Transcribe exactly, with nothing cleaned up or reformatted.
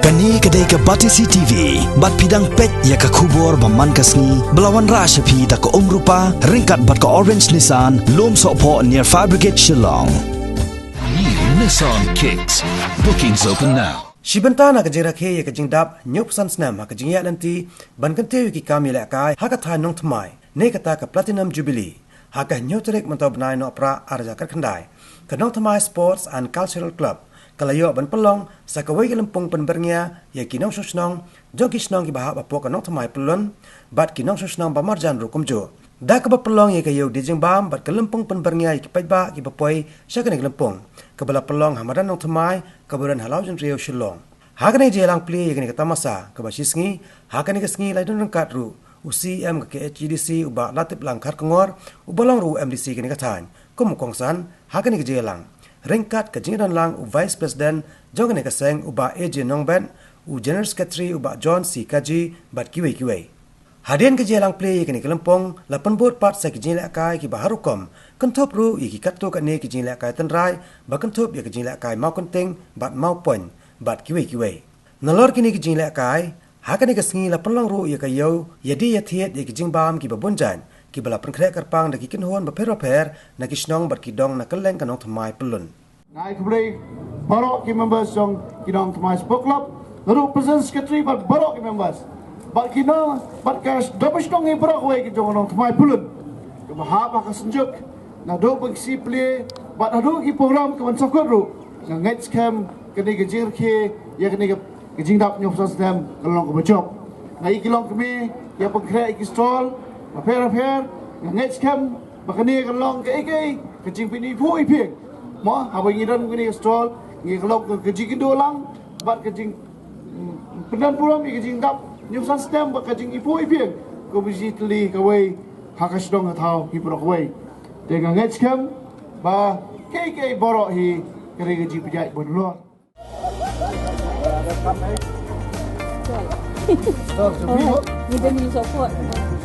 Kane ka dei ka Batesi T V, bad phi dang peit ïa ka khubor ba man ka sngi, ba la wanrah sha phi da ka Umrupa, ryngkat bad ka Orange Nissan, Lumsohphoh near Fire Brigade, Shillong. New Nissan Kicks. Bookings open now. Shi bynta na ka jingrakhe ïa ka jingdap hynñiewphew san snem ha ka jingïaid lynti ban kyntiew ïa ki kam ïalehkai ha ka thaiñ Nongthymmai, ne kata ka Platinum Jubilee, ha ka hynñiew tarik mynta u bnai Nohprah ar hajar khatkhyndai, ka Nongthymmai Sports and Cultural Club ka la ïoh ban pynlong sa kawei ka lympung pynbyrngia ïa ki nongshong shnong jong ki shnong kiba hap hapoh ka Nongthymmai Pyllun, bad ki nongshong shnong ba marjan ruh kumjuh. Da kaba pynlong ïa ka ïew die jingbam bad ka lympung pynbyrngia ïa ki paidbah kiba poi sha kane ka lympung, kaba la pynlong ha madan Nongthymmai kaba don ha Lawjynriew, Shillong. Ha kane ka jingïalang plie ïa kane ka tamasa kaba shi sngi, ha kane ka sngi la don ryngkat ruh u C E M ka K H A D C, u Bah Latiplang Kharkongor, uba long ruh u M D C kane ka thaiñ, kum u kongsan ha kane ka jingïalang, ryngkat ka jingdon lang u Vice President jong kane ka seng, u Bah A J Nongbet, u General Secretary, u Bah John C Kaji, bad kiwei kiwei. Hadien ka jingïalang plie ïa kane ka lympung, la pynbud pat sa ki jingïalehkai kiba har rukom, kynthup ruh ïa ki katto katne ki jingïalehkai tynrai, ba kynthup ïa ka jingïalehkai mawkynting bad mawpoiñ, bad kiwei kiwei. Nalor kine ki jingïalehkai, ha kane ka sngi la pynlong ruh ïa ka ïew ïadie ïathied ïa ki jingbam kiba bun jait, kiba la pynkhreh kyrpang da ki kynhun bapher bapher na ki shnong bad ki dong na kylleng ka Nongthymmai Pyllun. Nga ai khublei baroh ki members jong ki Nongthymmai Sport Club, naduh President, Secretary bad baroh ki members, bad ki nong, bad ka dong shnong hi baroh kawei ki jong Nongthymmai Pyllun, kiba hap ha ka synjuk naduh ba ngi sdang plie bad haduh ki program kiban sa kut ruh. Nga ngeit skhem kane ka jingrakhe ïa kane ka, ka jingdap hynñiewphew san snem ka long kaba jop. Nga ïohi ki longkmie ïa pynkhreh ïa ki stall bapher bapher. Nga ngeit skhem ba kane ka long kaei kaei ka jingpyniphuh iphieng. Mo, haba ngi don kane ka stall, ngi ka long ka jingkynduh lang bad ka jing, mm, pyndonburom ïa ka jingdap hynñiewphew san snem bad ka jingiphuh iphieng, ka jingtylli kawei ha ka shnong ka thaw hi baroh kawei. Te nga ngeit skhem ba kaei kaei baroh hi ka dei ka jingpynïaid ban lor. Thank you.